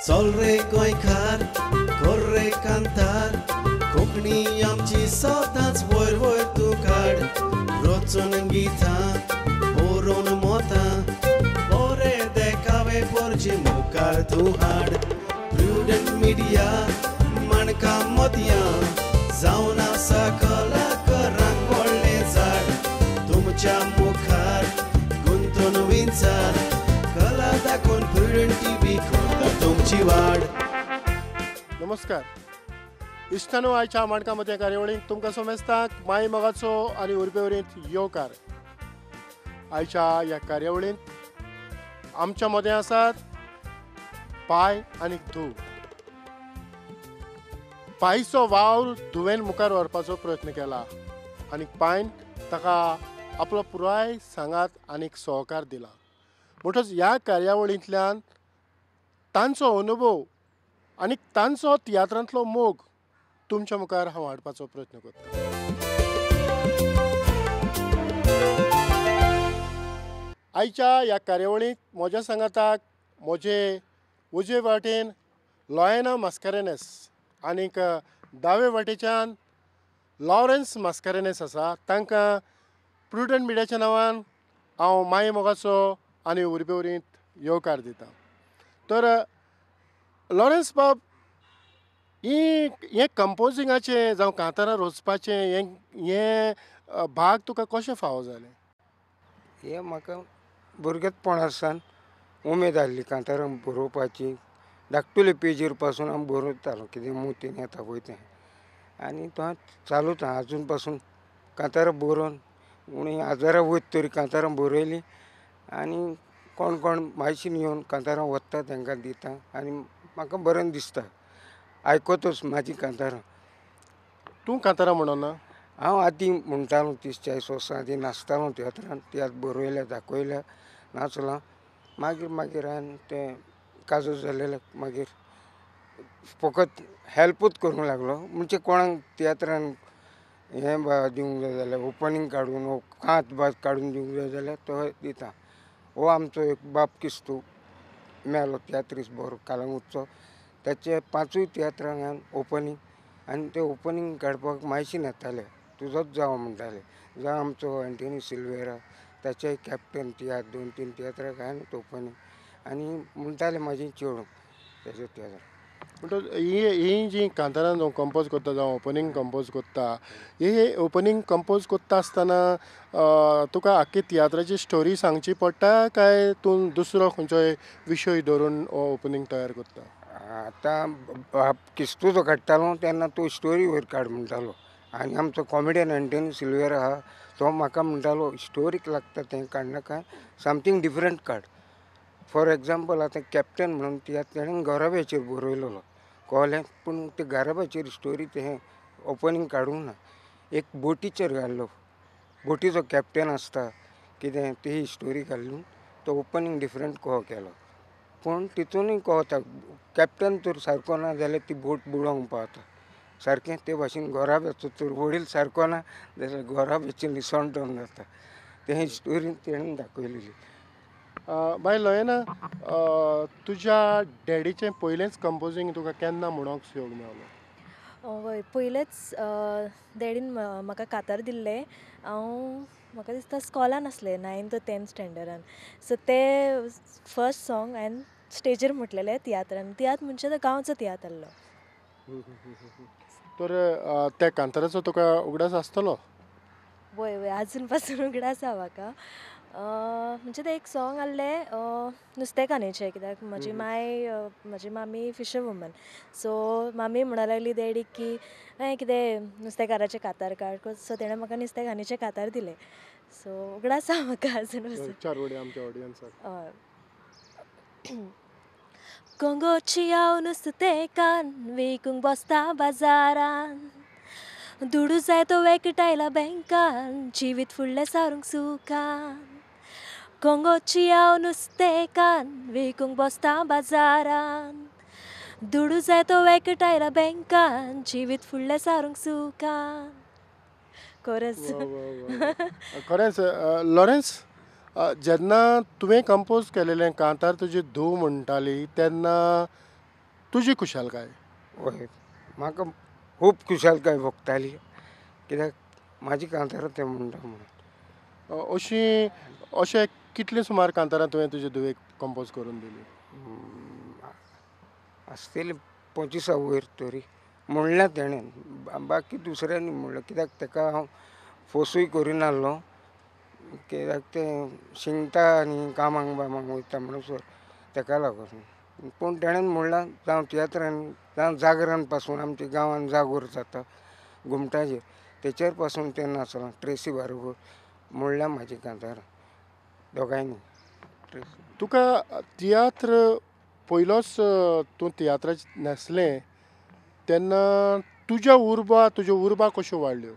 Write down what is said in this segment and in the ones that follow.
चल रे गोंयकार कर रे कांतार कोंकणी आमची सदांच वयर वयर तूं काड रचून गितां बरोवन मोतां बरे देखावे पोरचे मुखार तूं हाड प्रुडंट मिडिया माणका मोतयां जावन आसा कलाकारांक व्हडलें झाड तुमच्या मुखार गुंतून विंचार कला दाखोवन प्रुडंट टीव्ही करता तुमची वाड. नमस्कार इश्टानो, आयच्या माणका मदल्या कार्यावळींत तुमकां समेस्तांक माय मोगाचो आनी उर्बेवरींत येवकार. आयच्या ह्या कार्यावळींत आमच्या मदें आसात पाय आनी धूव. पायचो वावर धुवेन मुखार व्हरपाचो प्रयत्न केला आनी पायन ताका आपलो पुराय सांगात आनी सहकार दिला. म्हणटच ह्या कार्यावळींतल्यान तांचो अनुभव आनी तांचो तियात्रांतलो मोग तुमच्या मुखार हांव हाडपाचो प्रयत्न करता. आयच्या ह्या कार्यावळींत म्हज्या सांगाताक म्हजे उजवे वाटेन लॉयना मास्कारेनस आनीक दावे वाटेच्यान लॉरेन्स मास्कारेनस आसा. तांकां प्रुडंट मिडियाच्या नांवान हांव माये मोगाचो आनी उर्बेवरींत येवकार दिता. तर लॉरेन्स बाब, हें कंपोजिंगाचें जावं कांतारां रचपाचें हें भाग तुका कशें फावो जालें? हें म्हाका भुरगेपणा सावन उमेद आसली कांतारां बरोवपाची. धाकटुले पेजीर पासून हांव बरयतालो, कितें मोतीन येता पळय तें, आनी तो चालूच आहा आजून पासून. कांतारां बरोवन उणी आजारा वयत तरी कांतारां बरयलीं आनी कोण कोण मायशीन येवन कांतारां वता तांकां दिता आनी म्हाका बरें दिसता आयकतच म्हाजी कांतारां. तूं कांतारां म्हणना? हांव आदीं म्हणटालो, 30-40 वर्सां आदीं नाचतालो तियात्रान, तियात्र बरयल्या दाखयल्या नाचलां. मागीर मागीर हांवें तें काजूर जालेलें मागीर फकत हेल्पूच करूंक लागलो. म्हणजे कोणाक तियात्रान हें दिवंक जाय जाल्यार ओपनींग काडून वो कांत भाज काडून दिवंक जाय जाल्यार तो दिता. हो आमचो एक बाब किस्तू मेलो तियात्रीस बरो कालंगूटचो, ताचे 5 तियात्रांक हांवें ओपनींग, आनी ते ओपनींग काडपाक मायशीन येताले, तुजोच जावं म्हणटाले. जावं आमचो एंटनी सिल्वेरा ताचे कॅप्टन तियात्र 2-3 तियात्राक हांवें ओपनींग, आनी म्हणटाले म्हाजी चेडूं ताचे तियात्राक. म्हणटच ही जी कांतारां जावं कंपोज करता जावं ओपनींग कंपोज करता, ही ओपनींग कंपोज करता आसतना तुका आख्खी तियात्राची स्टोरी सांगची पडटा काय तूं दुसरो खंयचोय विशय धरून ओपनींग तयार करता? आतां किस्तू जो काडटालो तेन्ना तूं स्टोरी वयर काड म्हणटालो, आनी आमचो कॉमेडियन एंटनी सिल्वेरा आहा तो म्हाका म्हणटालो स्टोरीक लागता तें काडनाका, समथींग डिफरंट काड. फॉर एग्जाम्पल आतां कॅप्टन म्हणून तियात्र तेणें घराब्याचेर बरयलेलो, कळ्ळें, पूण ते घराब्याचेर स्टोरी तें ओपनींग काडूंक ना, एक बोटीचेर घाल्लो, बोटीचो कॅप्टन आसता कितें ती स्टोरी घालून तो ओपनींग डिफरंट कहो केलो. पूण तितूनय कळता कॅप्टन तर सारको ना जाल्यार ती बोट बुडोवंक पावता सारकें. ते भाशेन घराब्याचो तर वडील सारको ना जाल्यार घराब्याचें निसणटण जाता, तें स्टोरी तेणें दाखयलेली. बाय लॉयना, तुज्या डॅडीचें पयलेंच कंपोजींग तुका केन्ना म्हणोंक योग मेळ्ळो? हय, पयलेंच डॅडीन म्हाका कांतार दिल्लें. हांव म्हाका दिसता स्कॉलान आसलें 9th or 10th स्टँडर्डान. सो तें फर्स्ट सॉंग हांवें स्टेजीर म्हटलेलें तियात्रान. तियात्र म्हणजे तो गांवचो तियात्र आसलो. तर त्या कांताराचो तुका उगडास आसतलो? वय वय, आजून पासून उगडास आसा म्हाका. म्हणजे तें एक सॉंग आसलें नुस्तेकान्नीचें, कित्याक म्हजी माय म्हजी मामी फिशर वुमन, सो मामी म्हणूंक लागली डॅडीक की हें कितें नुस्तेकाराचें कांतार काड, सो तेणें म्हाका नुस्तेकान्नीचें कांतार दिलें. सो उगडास आसा म्हाका आजून पासून. हय. कोंगोची हांव नुस्तेकान्न विकूंक बसता बाजारान, दुडू जाय तो एकठांयला बँकान, जिवीत फुडलें सारूंक सुखान. कोंगोची हांव नुस्तेकान्न विकूंक बसता बाजारान, दुडू जाय तो एकठांयला बँकान, जिवीत फुडलें सारूंक सुखान. कोरस. खरेंच लॉरेन्स, जेन्ना तुवें कंपोज केलेलें कांतार तुजी धूव म्हणटाली तेन्ना तुजी खुशालकाय. हय, म्हाका खूब खुशालकाय भोगताली कित्याक म्हाजी कांतारां तें म्हणटा म्हणून. अशी अशें कितले सुमार कांतारां तुवें तुजे धुवेक कंपोज करून दिली? आसतली 25 वयर तरी म्हणलां तेणें, बाकी दुसऱ्यांनी म्हणलां कित्याक तेका हांव फोर्सूय करिनासलो कित्याक तें शिंगता आनी कामाक बामाक वयता म्हणसर तेका लागून. पूण तेणें म्हणलां जावं तियात्रान जावं जागरान पासून आमच्या गांवान जागोर जाता घुमटाचेर तेचेर पासून तें नाचलां ट्रेसी बारोबर म्हणलां म्हाजी कांतारां दोगांयनी. तुका तियात्र पयलोच तूं तियात्राच नासलें तेन्ना तुज्या उर्बा तुज्यो उर्बा कश्यो वाडल्यो?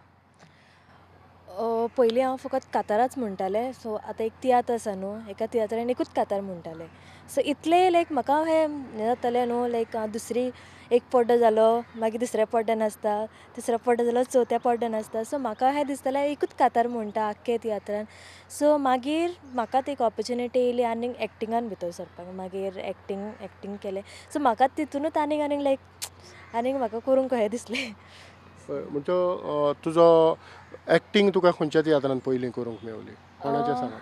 पयलीं हांव फकत कांताराच म्हणटालें. सो आतां एक तियात्र आसा न्हू, एका तियात्रान एकूच कांतार म्हणटालें. सो इतलें लायक म्हाका हें जातालें न्हू लायक दुसरी एक पड्डो जालो मागीर दुसऱ्या पड्ड्यान आसता, तिसरो पड्डो जालो चवथ्या पड्ड्यान आसता. सो म्हाका हें दिसतालें एकूच कांतार म्हणटा आख्खे तियात्रान. सो मागीर म्हाका एक ऑपोर्चुनिटी येयली आनीक एक्टिंगान भितर सरपाक. मागीर एक्टिंग केलें. सो म्हाका तितूनच आनीक आनीक लायक आनीक म्हाका करूंक कशें दिसलें. म्हणजे तुजो एक्टिंग तुका खंयच्या तियात्रान पयलीं करूंक मेवली, कोणाचें सांगात?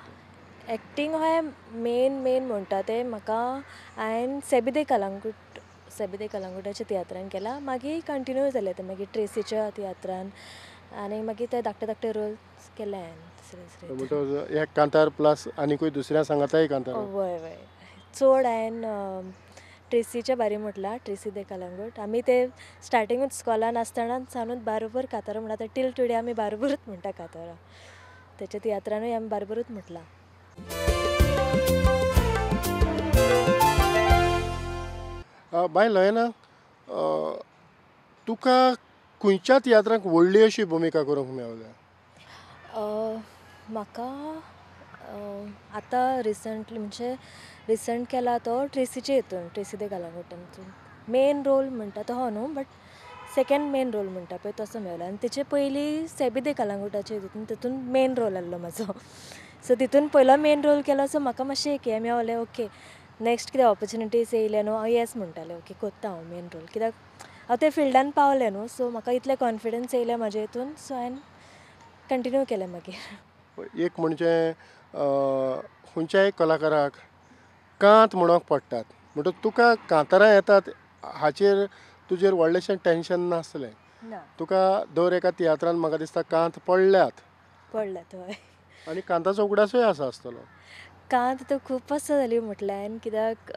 एक्टिंग हें मेन मेन म्हणटा तें म्हाका हांवें सेबी कलांगूट, सेबी कलांगुटाच्या तियात्रान केला. मागीर कंटिन्यू जालें तें मागीर ट्रेसीच्या तियात्रान आनी मागीर ते धाकटे धाकटे रोल्स केले हांवें दुसरे दुसरे. म्हणटकच एक कांतार प्लस आनीकूय दुसऱ्या सांगाताय कांतार? हय हय, चड हांवें ट्रेसीच्या बारी म्हटलां, ट्रेसी दे कलांगूट. आमी ते स्टार्टिंगूच स्कॉलान आसतना सावनूच बारोबर कांतारां म्हणटा. टील टुडे आमी बारोबरूच म्हणटा कांतारां. तेच्या तियात्रानूय आमी बारोबरूच म्हटलां. बाय लयना, तुका खंयच्या तियात्राक व्हडली अशी भुमिका करूंक मेवल्या? म्हाका आतां रिसंटली म्हणजे रिसंट केला तो ट्रेसीचे हितून, ट्रेसी दे कलांगुटान मेन रोल म्हणटा तो हो न्हू, बट सेकेंड मेन रोल म्हणटा पळय तसो मेवलो. आनी तेचे पयलीं सेबी दे कलांगुटाचे हितून तितून मेन रोल आसलो म्हाजो. सो तितून पयलो मेन रोल केलो. सो म्हाका मातशें एक हें मेवलें, ओके नेक्स्ट कितें ऑपोर्चुनिटीज येयले न्हू हांव येस म्हणटालें, ओके कोत्ता हांव मेन रोल, कित्याक हांव ते फिल्डान पावलें न्हू. सो म्हाका इतलें कॉन्फिडन्स येयलें म्हाजे हितून. सो हांवें कंटिन्यू केलें मागीर. एक म्हणजे खंयच्याय कलाकाराक कांत म्हणूंक पडटात, म्हणटकच तुका कांतारां येतात हाचेर तुजेर व्हडलेशें टेंशन नासलें? तुका दर एका तियात्रान म्हाका दिसता कांत पडल्यात. पडल्यात हय. आनी कांताचो उगडासूय आसा आसतलो? कांत तर खूब वर्सां जाली म्हटल्यार हांवें, कित्याक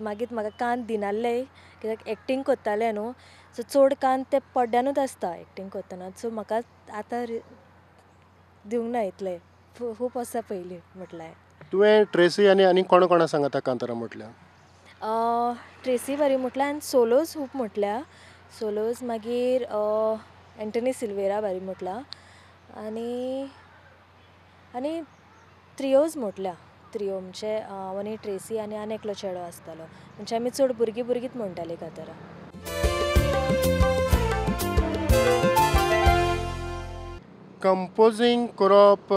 मागीर म्हाका कांत दिनासले कित्याक एक्टींग करतालें न्हू. सो चड कांत ते पड्ड्यानूच आसता एक्टींग करतना. सो म्हाका आतां दिवंक ना इतलें, खूब वर्सां पयलीं म्हटल्यार. तुवें ट्रेसी आनी आनी कोणा कोणा सांगाता कांतारां म्हटल्या? ट्रेसी बरी म्हटल्या आनी सोलोज खूब म्हटल्या. सोलोज मागीर एंटनी सिल्वेरा बारी म्हटला आनी आनी त्रियोज म्हटल्या. त्रियो म्हणजे हांव आनी ट्रेसी आनी आनी एकलो चेडो आसतालो. म्हणजे आमी चड भुरगीं भुरगींच म्हणटालीं कांतारां. कंपोजींग करप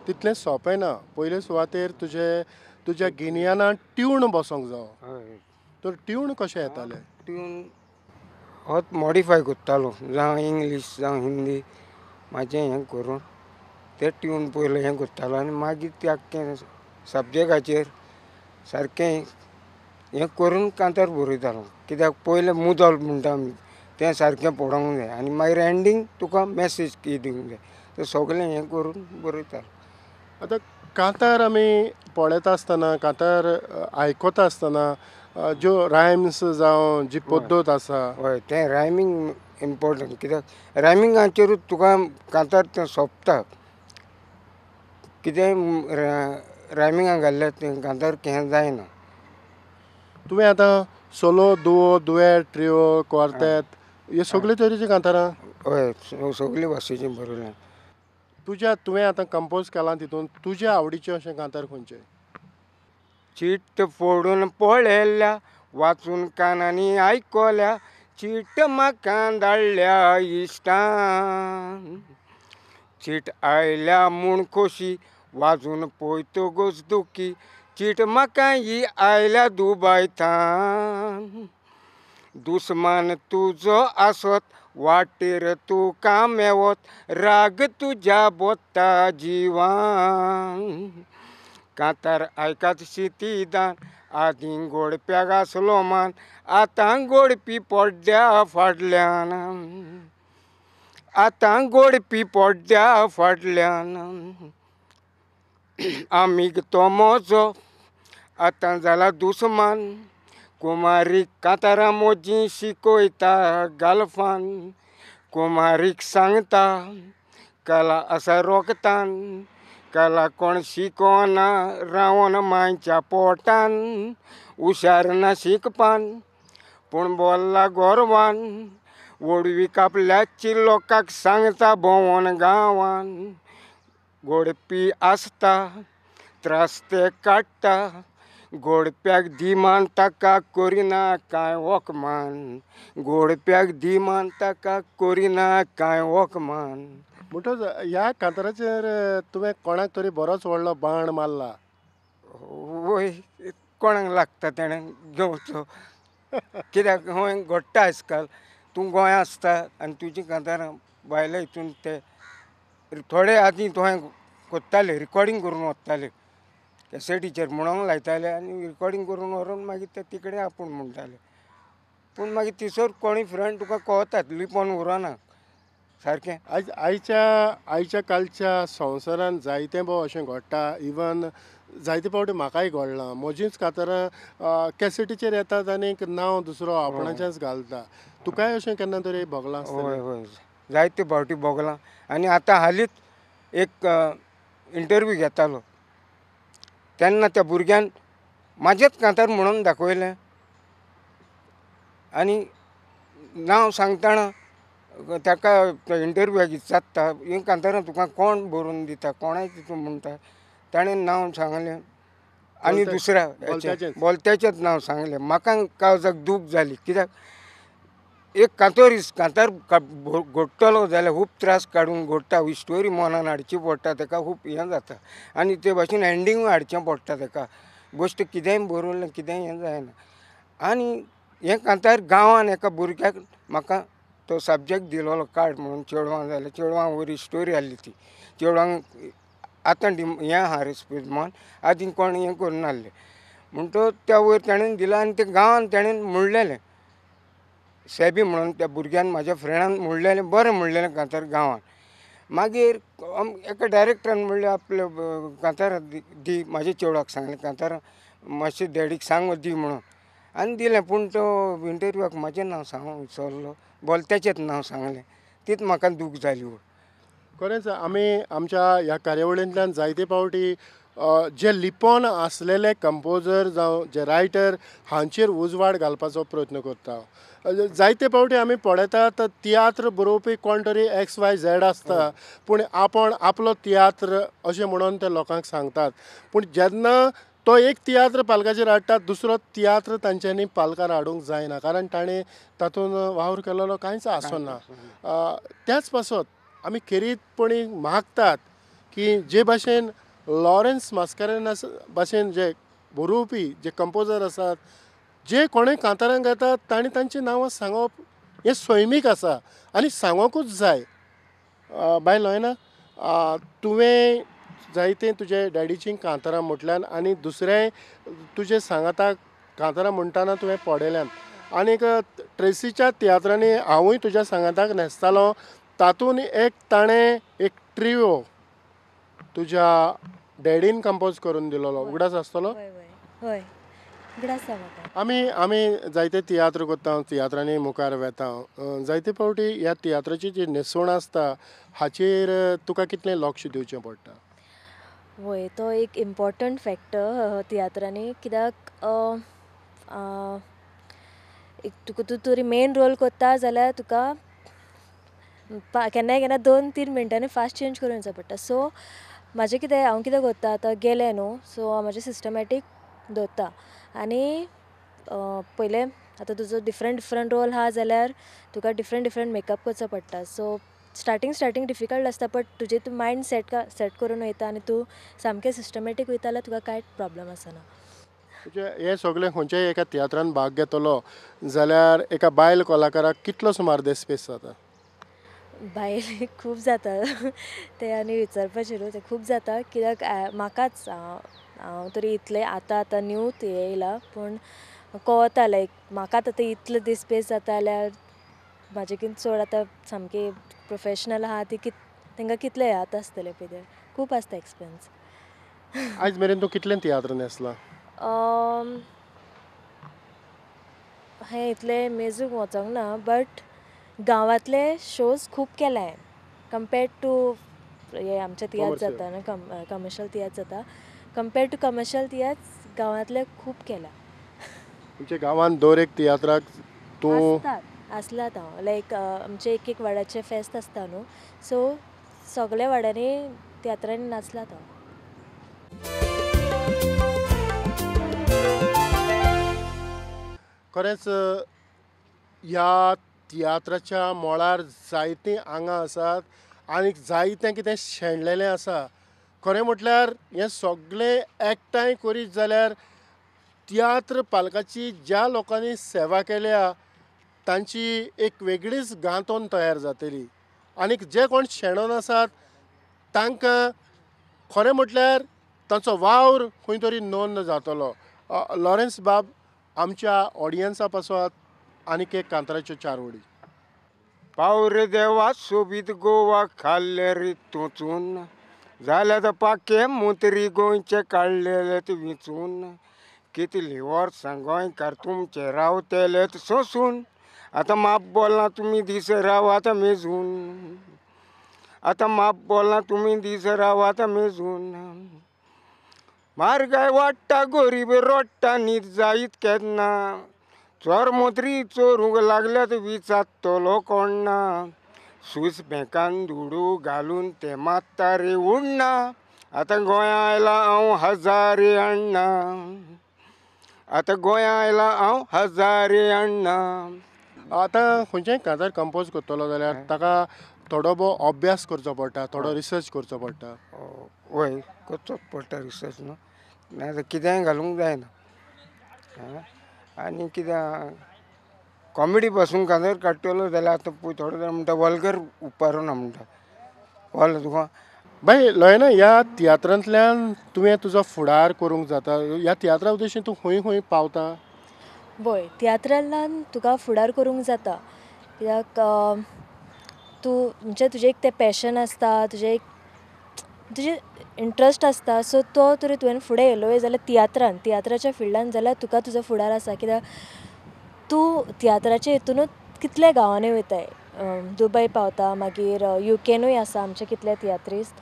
तितलें सोंपें ना. पयले सुवातेर तुजे तुज्या गिन्यानान ट्यून बसोंक जावो. तर ट्यून कशें येतालें? ट्यून होच मॉडिफाय करतालो, जावं इंग्लीश जावं हिंदी म्हाजें हें करून ते ट्यून पयलें हें करतालो आनी मागीर ते आख्खें सब्जॅक्टाचेर सारकें हें करून कांतार बरयतालो. कित्याक पयलें मुदल म्हणटा आमी तें सारकें पडोंक जाय आनी मागीर एंडींग तुका मॅसेज की दिवंक जाय, तें सगळें हें करून बरयतालो. आतां कांतार आमी पळयता आसतना, कांतार आयकता आसतना ज्यो रायम्स जावं जी पद्दत आसा, हय तें रायमींग इम्पोर्टंट, कित्याक रायमिंगाचेरूच तुका कांतार तें सोंपता. कितेंय रायमिंगाक घाल्ल्यार तें कांतार हें जायना. तुवें आतां सोलो, दुओ, दुएट, ट्रियो, क्वार्तेत हे सगळे तरेची कांतारां? हय, सगळे भाशेचीं बरयल्या. तुज्या तुवें आतां कंपोज केलां तितून तुज्या आवडीचें अशें कांतार खंयचें? चीट फोडून पळयल्या, वाचून कानांनी आयकल्या, चीट म्हाका धाडल्या इश्टान, चीट आयल्या म्हूण खोशी, वाजून पळयतकच दुखी, चीट म्हाका ही आयल्या दुबायतान दुस्मान तुजो आसत वाटेर तुका मेवत राग तुज्या बोत्ता जिवान कांतार आयकात शितिदान आदीं गोडप्याक आसलो मान आतां गोडपी पड्ड्या फाटल्यान आतां गोडपी पड्ड्या फाटल्यान आमीग तो म्हजो आतां जाला दुस्मान कुमारीक कांतारां मोजी शिकयता गालफान कुमारीक सांगता कला आसा रोगतान कला कोण शिकोना रावोन मांयच्या पोटान हुशार ना शिकपान पूण बोल्ला गोरवान व्हडवी कापल्याची लोकांक सांगता भोंवोन गांवान गोडपी आसता त्रास ते काडटा गोडप्याक दिमान ताका करिना कांय वखमान गोडप्याक दिमान ताका करिना कांय वखमान. म्हणटच ह्या कांताराचेर तुवें कोणाक तरी बरोच व्हडलो बाण मारला. वय कोणाक लागता तेणें घेवचो कित्याक हय घडटा आजकाल तूं गोंया आसता आनी तुजी कांतारां भायल्या हितून ते थोडे आदीं तुवें कोत्ताले रिकॉर्डींग करून वताले कॅसेटीचेर म्हणोंक लायताले आनी रिकॉर्डींग करून व्हरून मागीर ते तिकडे आपूण म्हणटाले पूण मागीर थंयसर कोणूय फ्रेंड तुका कळतात लिपोन उरना सारकें. आयज आयच्या आयच्या कालच्या संवसारान जायतें भोव अशें घडटा. इवन जायते फावटी म्हाकाय घडलां म्हजींच कांतारां कॅसेटीचेर येतात आनी एक नांव दुसरो आपणाचेंच घालता. तुकाय अशें केन्ना तरी भोगलां आसतलें? हय हय जायते फावटी भोगलां. आनी आतां हालींच एक इंटरव्यू घेतालो तेन्ना त्या भुरग्यान म्हाजेच कांतार म्हणून दाखयलें आनी नांव सांगतना ताका इंटरव्यूआक विचारता हीं कांतारां तुका कोण बरोवन दिता कोणाय तूं म्हणटा ताणें नांव सांगलें आनी दुसऱ्या बोलत्याचेंच नांव सांगलें. म्हाका काळजाक दूख जाली कित्याक एक कांतोरीस कांतार घडटलो जाल्यार खूब त्रास काडून घडटा स्टोरी मनान हाडची पडटा ताका खूब हें जाता आनी ते भाशेन एंडिंगूय हाडचें पडटा ताका गोश्ट कितेंय बरोवलें कितेंय हें जायना. आनी हें कांतार गांवान एका भुरग्याक म्हाका तो सब्जेक्ट दिलोलो काड म्हणून चेडवां जाल्यार चेडवां वयर स्टोरी आहली ती चेडवांक आतां हें आहा रेस्पेद आदीं कोण हें करनासलें म्हणटकच त्या वयर ताणें दिलां आनी तें गांवान ताणें म्हणलेलें सेबी म्हणून त्या भुरग्यान म्हाज्या फ्रेंडान म्हणलेलें बरें म्हणलेलें कांतार गांवान. मागीर एका डायरेक्टरान म्हणलें आपल्या कांतारां दी म्हाज्या चेडवाक सांगलें कांतारां मातशें डॅडीक सांग दी म्हणून आनी दिलें. पूण तो इंटरव्यूआक म्हाजें नांव सांगूंक विसरलो बोलत्याचेंच नांव सांगलें तीच म्हाका दूख जाली. खरेंच आमी आमच्या ह्या कार्यावळींतल्यान जायते फावटी जे लिपोन आसलेले कंपोजर जावं जे रायटर हांचेर उजवाड घालपाचो प्रयत्न करता. जायते फावटी आमी पळयतात तियात्र बरोवपी कोण तरी एक्स वाय झेड आसता पूण आपण आपलो तियात्र अशें म्हणून ते लोकांक सांगतात. पूण जेन्ना तो एक तियात्र पालकाचेर हाडटा दुसरो तियात्र तांच्यांनी पालकार हाडूंक जायना कारण ताणें तातूंत वावर केल्लो कांयच आसना. त्याच पासत आमी खेरीतपणी मागतात की जे भाशेन लॉरन्स मास्कारेन्हास भाशेन जे बरोवपी जे कंपोजर आसात जे कोणें कांतारां गायतात ताणें तांची नांवां सांगप हें सैमीक आसा आनी सांगोकूच जाय. बाय लोयना तुवें जायते तुजे डॅडीचीं कांतारां म्हटल्यान आनी दुसरें तुजे सांगाताक कांतारां म्हणटना तुवें पळयल्यान आनीक ट्रेसीच्या तियात्रांनी हांवूय तुज्या सांगाताक न्हेसतालो तातूंत एक ताणें एक ट्रियो तुज्या डॅडीन कंपोज करून दिलोलो उगडास आसतलो. हय उगडास आसा. आमी आमी जायते तियात्र करता तियात्रांनी मुखार वेता जायते फावटी ह्या तियात्राची जी न्हेसवण आसता हाचेर तुका कितलें लक्ष दिवचें पडटा? वय तो एक इम्पॉर्टंट फॅक्टर तियात्रांनी कित्याक एक तुका तूं तरी मेन रोल करता जाल्यार तुका केन्नाय केन्ना 2-3 मिनटांनी फास्ट चेंज करून वचचें पडटा. सो म्हाजें कितें हांव कितें करता आतां गेलें न्हू सो हांव म्हाजें सिस्टमॅटीक दवरता आनी पयलें आतां तुजो डिफरंट डिफरंट रोल आहा जाल्यार तुका डिफरंट डिफरंट मेकअप करचो पडटा. सो स्टार्टींग स्टार्टींग डिफिकल्ट आसता, बट तुजें तूं मायंड सेट सेट करून वयता आनी तूं सामकें सिस्टमॅटीक वयता जाल्यार तुका कांयच प्रॉब्लम आसना. म्हणजे हे सगळे खंयच्याय एका तियात्रान भाग घेतलो जाल्यार एका बायल कलाकाराक कितलो सुमार देस्पेस जाता? बायल खूब जाता ते आनी विचारपाचें न्हू, ते खूब जाता कित्याक म्हाकाच हांव तरी इतलें आतां आतां न्यू थंय येयला, पूण कळता लायक म्हाकाच आतां इतलो दिसपेस जाता जाल्यार म्हाजे चड आतां सामकी प्रोफेशनल आहा ती तांकां कितले जाता आसतलें पळय ते, खूब आसता एक्सपिरियन्स. आयज मेरेन तूं कितले तियात्र न्हेसला? हें इतलें मेजूंक वचोंक ना, बट गांवांतले शोज खूब केले हांवें कम्पेर्ड टू हे आमचे तियात्र जाता न्हू, कमर्शियल तियात्र जाता, कम्पेर्ड टू कमर्शियल तियात्र गांवांतले खूब केला. तुमच्या गांवांत दर एक तियात्राक तूं आसलात? हांव लायक आमचे एक एक वाड्याचे फेस्त आसता न्हू, सो सगल्या वाड्यांनी तियात्रांनी नाचलात हांव. खरेंच ह्या तियात्राच्या मळार जायतीं आंगां आसात आनी जायतें कितें शेणलेलें आसा. खरें म्हटल्यार हें सगळें एकठांय करीत जाल्यार तियात्र पालकाची ज्या लोकांनी सेवा केल्या तांची एक वेगळीच गांथोन तयार जातली आनी जे कोण शेणोन आसात तांकां खरें म्हटल्यार तांचो वावर खंय तरी नोंद जातलो. लॉरेन्स बाब, आमच्या ऑडियन्सा पासत आनीक एक कांताराच्यो चार वडी. पाव रे देवा सोबीत गोवा खाल्ले रे तोचून, जाल्यार पाके मुत्री गोंयचे काडलेले ते विंचून, कितली वर्सां गोंयकार तुमचे रावतले सोंसून, आतां माप बोलां तुमी दीस रावात मेजून, आतां माप बोलां तुमी दीस रावात मेजून, म्हारगाय वाडटा गोरीब रोडटा न्हीद जायत केन्ना, चोर मोत्री चोरूंक लागल्यात विचारतलो कोण ना, सूस बँकान दुडू घालून ते मात्ता रे उडना, आतां गोंया आयला हांव हजारे अण्णा, आतां गोंया आयला हांव हजारे अण्णा. आतां खंयच्याय कांतार कंपोज करतलो जाल्यार ताका थोडो भोव अभ्यास करचो पडटा, थोडो रिसर्च करचो पडटा. वय करचोच पडटा रिसर्च न्हू, नाजाल्यार कितेंय घालूंक जायना. आनी कितें कॉमेडी पासून कांतार काडटलो जाल्यार आतां पळय थोडो जाण म्हणटा वल्गर उपारोना म्हणटा, कळ्ळें तुका? बाय लयना, ह्या तियात्रांतल्यान तुवें तुजो फुडार करूंक जाता, ह्या तियात्रा उद्देशीन तूं खंय खंय पावता? वय, तियात्रांतल्यान तुका फुडार करूंक जाता कित्याक तूं म्हणजे तुजें एक तें पॅशन आसता, तुजें एक तुजें इंट्रस्ट आसता, सो तो तरी तुवें फुडें येयलो जाल्यार तियात्रान तियात्राच्या फिल्डान जाल्यार तुका तुजो फुडार आसा. कित्याक तूं तियात्राच्या हितुनूच कितल्या गांवांनी वयताय, दुबय पावता, मागीर युकेनूय आसा आमचे कितले तियात्रिस्त.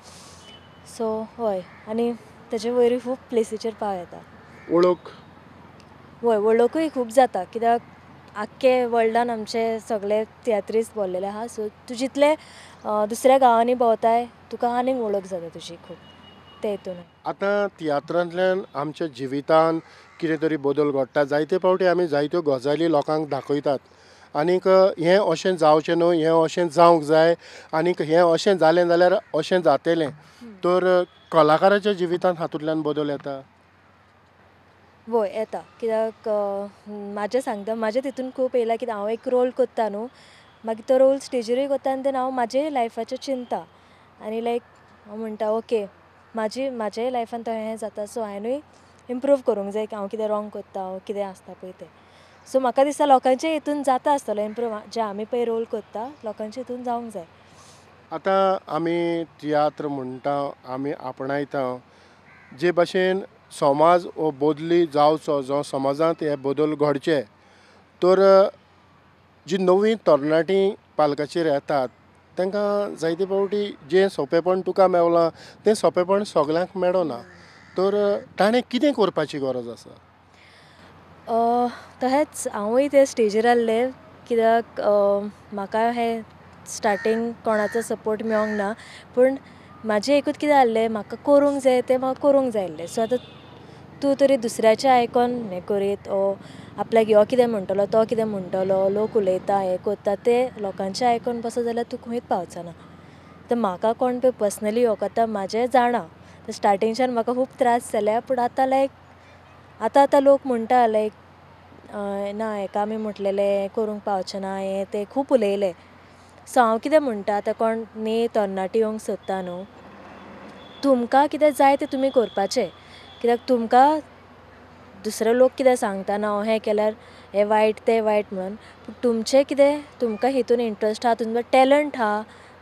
सो हय, आनी तेजे वयरूय खूब प्लेसीचेर पाव येता. वळख? वय, वळखूय खूब जाता कित्याक आख्खे वर्ल्डान आमचे सगळे तियात्रिस्त भोल्लेले आहा. सो तूं जितले दुसऱ्या गांवांनी भोंवताय तुका आनीक वळख जाता तुजी खूब ते हितून. आतां तियात्रांतल्यान आमच्या जिवितान कितें तरी बदल घडटा, जायते फावटी आमी जायत्यो गजाली लोकांक दाखयतात आनीक हें अशें जावचें न्हू, हें अशें जावंक जाय आनीक हें अशें जालें जाल्यार अशें जातलें, तर कलाकाराच्या जिवितांत हातूंतल्यान बदल येता? वय येता, कित्याक म्हाजें सांगता म्हाजें तितून खूब येयलां कित्याक हांव एक रोल करता न्हू, मागीर तो रोल स्टेजीरूय करता आनी तेन्ना हांव म्हाजेय लायफाचेर चिंतता आनी लायक हांव म्हणटा ओके म्हाजी म्हाज्याय लायफान तो हें जाता, सो हांवेंनूय इम्प्रूव करूंक जाय की हांव कितें रॉंग करता, कितें आसता पळय तें. सो म्हाका दिसता लोकांचे हितून जाता आसतलो इम्प्रूव, जे आमी पळय रोल करता लोकांचे हितून जावंक जाय. आतां आमी तियात्र म्हणटा, आमी आपणायता, जे भाशेन समाज हो बदली जावचो, जावं समाजांत हे बदल घडचे, तर जी नवीं तरणाटीं पालकाचेर येतात तांकां जायते फावटी जें सोंपेपण तुका मेवलां तें सोंपेपण सगल्यांक मेळना, तर ताणें कितें करपाची गरज आसा? तशेंच हांवूय ते स्टेजीर आसलें कित्याक म्हाका हें स्टार्टींग कोणाचो सपोर्ट मेळोंक ना, पूण म्हाजें एकूच कितें आसलें म्हाका करूंक जाय तें म्हाका करूंक जाय आसलें. सो आतां तूं तरी दुसऱ्याचें आयकोन हें करीत ओ आपल्याक ह्यो कितें म्हणटलो तो कितें म्हणटलो, लोक उलयता हें करता तें लोकांचें आयकून बसत जाल्यार तूं खंयच पावचो ना. तर म्हाका कोण पळय पर्सनली हो करता म्हाजें जाणा, तर स्टार्टिंगच्यान म्हाका खूब त्रास जाले, पूण आतां लायक आतां आतां लोक म्हणटा लायक ना हेका आमी म्हटलेलें हें करूंक पावचें ना, हें तें खूब उलयलें. सो हांव कितें म्हणटा, आतां कोण न्ही तरणाटी येवंक सोदता न्हू, तुमकां कितें जाय तें तुमी करपाचें, कित्याक तुमकां दुसरे लोक कितें सांगता ना हें केल्यार हें वायट तें वायट म्हणून, पूण तुमचें कितें तुमकां हितून इंट्रस्ट आहा, तुमचो टॅलंट आहा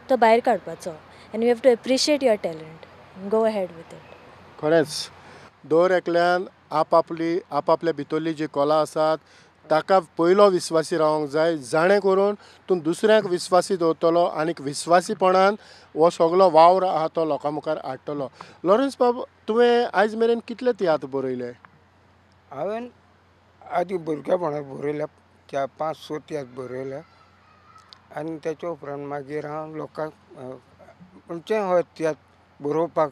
तो भायर काडपाचो, and you have to appreciate your talent, go ahead with it. खरेंच दर एकल्यान आपापली आपापल्या भितरली जी कला आसात ताका पयलो विस्वासी रावंक जाय, जाणें करून तूं दुसऱ्यांक विस्वासी दवरतलो आनीक विस्वासीपणान हो सगलो वावर आहा तो लोकां मुखार हाडटलो. लॉरेन्स बाब, तुवें आयज मेरेन कितले तियात्र बरयले? हांवें आदी भुरगेपणांत बरयल्या 4-5-6 तियात्र बरयल्या आनी तेच्या उपरांत मागीर हांव लोकांक खंयचेय हो तियात्र बरोवपाक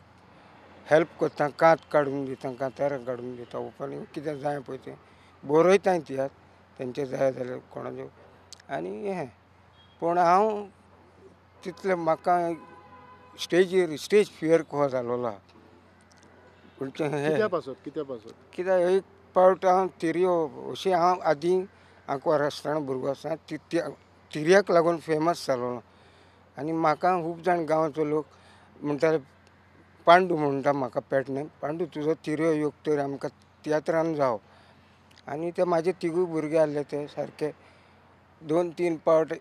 हेल्प करता, कांत काडून दिता, कांतारां काडून दिता, उपरांत कितें जाय पळय तें बरयता तियात्र तेंचे जाय जाल्यार कोणाचे आनी हें. पूण हांव तितलें म्हाका स्टेजीर स्टेज फियर कसो जालोलो आहा. कित्याक एक पावट हांव तिरयो अशी हांव आदीं आंकवार आसतना भुरगो आसतना तिरयाक लागून फेमस जालोलो आनी म्हाका खूब जाण गांवचो लोक म्हणटाले, पांडू म्हणटा म्हाका पेट न्ही, पांडू तुजो तिरयो योग तर आमकां तियात्रान जावो. आनी ते म्हाजे तिगूय भुरगे आहले ते सारके 2-3 पावट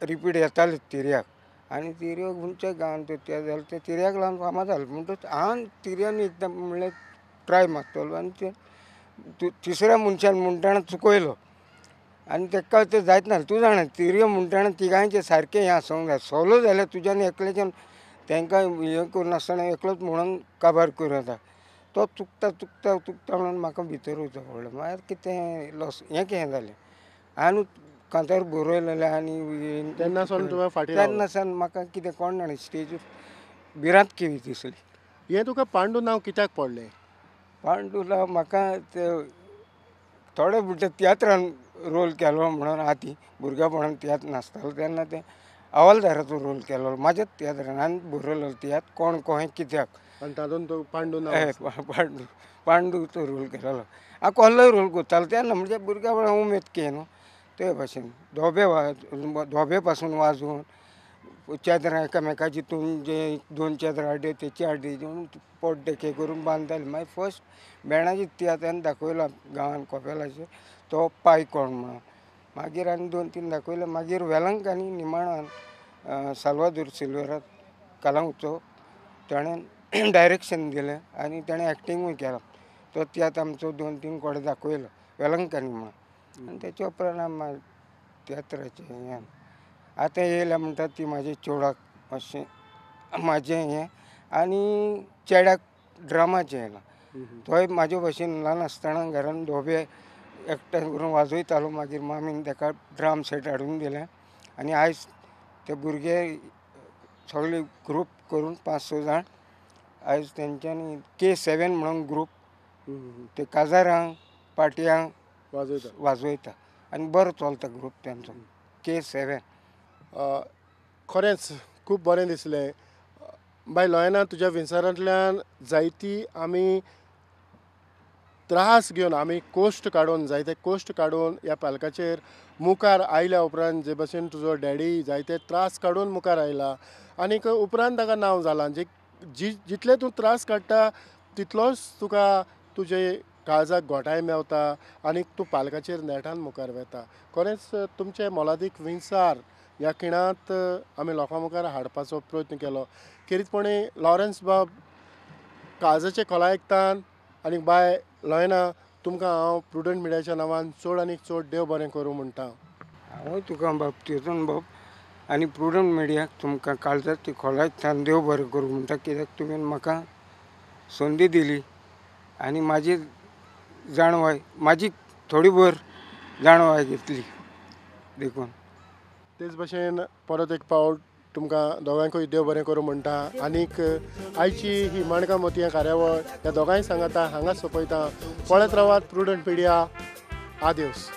रिपीट येताले तिरयाक, आनी तिरयो खंयच्या गांवान ते तियात्र जाले ते तिरयाक लागून फामाद जाले. म्हणटकच हांव तिरयान एकदम म्हणल्यार ट्राय मारतलो आनी ते तिसऱ्या मनशान म्हणटना चुकयलो आनी तेका तें जायत ना. तूं जाणा तिरयो म्हणटना तिगांयचें सारकें हें आसूंक जाय, सोलो जाल्यार तुज्यान एकल्याच्यान तांकां हें करिनासतना एकलोच म्हणून काबार करूं येता. तो चुकता चुकता चुकता म्हणून म्हाका भितर वयचो पडलो. मागीर कितें लॉस हें कितें जालें, हांवें कांतार बरयलेलें आनी तेन्ना सावन तुवें फाटीं तेन्ना सावन म्हाका कितें कोण जाणा स्टेजीर भिरांत केली दिसली. हें तुका पांडू नांव कित्याक पडलें? पांडू नांव म्हाका ते थोडे म्हणटा तियात्रान रोल केलो म्हणून आदी भुरगेपणान तियात्र नासतालो तेन्ना ते हवालदाराचो रोल केलो म्हाज्याच तियात्रान, आनी बरयलो तियात्र कोण कोहें कित्याक, आनी तातूंत तो पांडू नांव पांडू पांडूचो रोल केलेलो. हांव कसलोय रोल करतालो तेन्ना, म्हणजे भुरगेपणान उमेद के न्हू ते भाशेन धोबे धोबे पासून वाजोवन चेदरां एकामेकाची तुमचे 2 चेदरां हाडली तेची हाडली पोट डेके करून बांदताले. मागीर फर्स्ट बेणाची तियात्रान दाखयलो गांवान कोपेलाचेर तो पाय कोण म्हणून, मागीर आनी 2-3 दाखयले. मागीर वेलंकांनी निमाणान साल्वादोर सिल्वेरा कलांगचो ताणें डायरेक्शन दिलें आनी ताणें एक्टिंगूय केलां. तो तियात्र आमचो 2-3 कोडे दाखयलो वेलंकांनी म्हणून. आनी तेच्या उपरांत तियात्राचें हें आतां येयल्या म्हणटा ती म्हाजे चेडवाक मातशें म्हाजें हें आनी चेड्याक ड्रामाचें येयलां. तोय म्हाजे भशेन ल्हान आसतना घरान धोबे एकठांय करून वाजयतालो. मागीर मामीन ताका ड्राम सेट हाडून दिलें आनी आयज ते भुरगे सगळे ग्रूप करून 5-6 जाण आयज तेंच्यांनी K7 म्हणून ग्रूप ते काजारांक पाटयांक वाजयता आनी बरो चलता ग्रूप तेंचो K7. खरेंच खूब बरें दिसलें बाय लॉयना, तुज्या विंसारांतल्यान जायती आमी त्रास घेवन आमी कोश्ट काडून जायते कोश्ट काडून ह्या पालकाचेर मुखार आयल्या उपरांत जे भशेन तुजो डॅडी जायते त्रास काडून मुखार आयला आनीक उपरांत ताका नांव जालां, जे जितले तूं त्रास काडटा तितलोच तुका तुजे काळजाक घोटाय मेवता आनी तूं पालकाचेर नेटान मुखार वता. खरेंच तुमचे मोलादीक विंसार ह्या खिणांत आमी लोकां मुखार हाडपाचो प्रयत्न केलो. खेरीतपणी लॉरेन्स बाब काळजाचे खोलायेकतान आनी बाय लॉयना, तुमकां हांव प्रुडंट मिडियाच्या नांवान चड आनी चड देव बरें करूं म्हणटा. हांवूय तुका बाब तेतून बाब आनी प्रुडंट मिडियाक तुमकां काळजाची खोलायेकतान देव बरें करूं म्हणटा, कित्याक तुवें म्हाका संदी दिली आनी म्हाजी जाणवाय म्हाजी थोडी भर जाणवाय घेतली देखून. तेच भशेन परत एक पावट तुमकां दोगांकूय देव बरें करूं म्हणटा आनीक आयची ही माणकां मोतयां कार्यावळ ह्या दोगांय सांगाता हांगा सोंपयता. पळयत रावात प्रुडंट मिडिया. आदेवस.